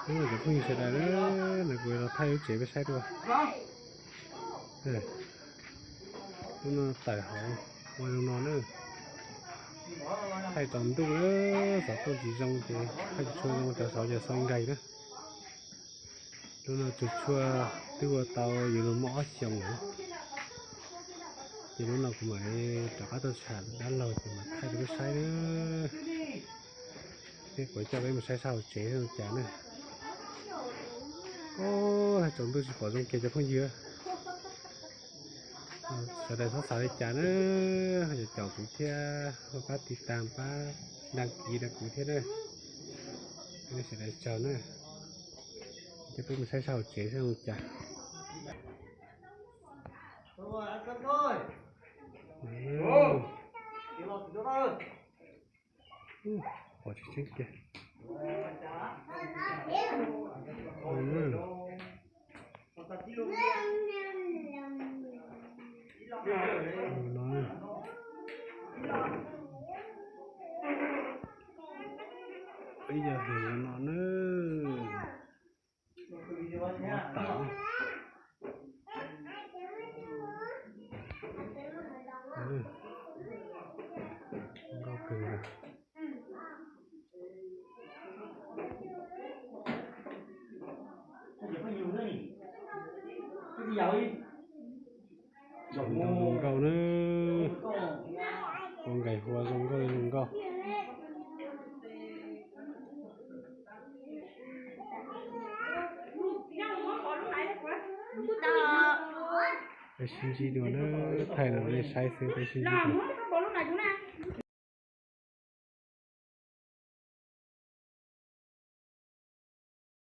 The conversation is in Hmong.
Hnub no cov phooj ywg sawv daws na, no kuv los thaij lub tsev peb saib dua. Lub no tawm hauv ua zoo no na. Thaij tsaus ntuj na, xov tooj tsis zoo ces thaij tsis tshua zoo, cov xauv ces xauv nkaig na. Lub no tsuag tsuag twb ua tau yuav luag muaj ob xyoos lawm. Ces lub no kuv mam li rov qab tuaj tsham dab laug ces mam thaij rau peb saib na. Thiab kuv coj peb mus saib sab hauv tsev zoo cas na. Thaij tsaus ntuj tsis pom zoo kiag cov phooj ywg. Sawv daws txhob xav li cas na, ho caum kuv thiab, pab tiv tas pab dag kiv rau kuv thiab na. Sawv daws tsaug na. Coj peb mus saib sab hauv tsev saib zoo cas. Pom tseeb tseeb kiag. Peb yog hais no na. Tawm. Nkauj kawg. Zoo nkauj na. Ua nqaim hua zoo nkauj li zoo nkauj. Peb sib ntsib dua na, thaij los nej saib xwb, peb sib ntsib dua.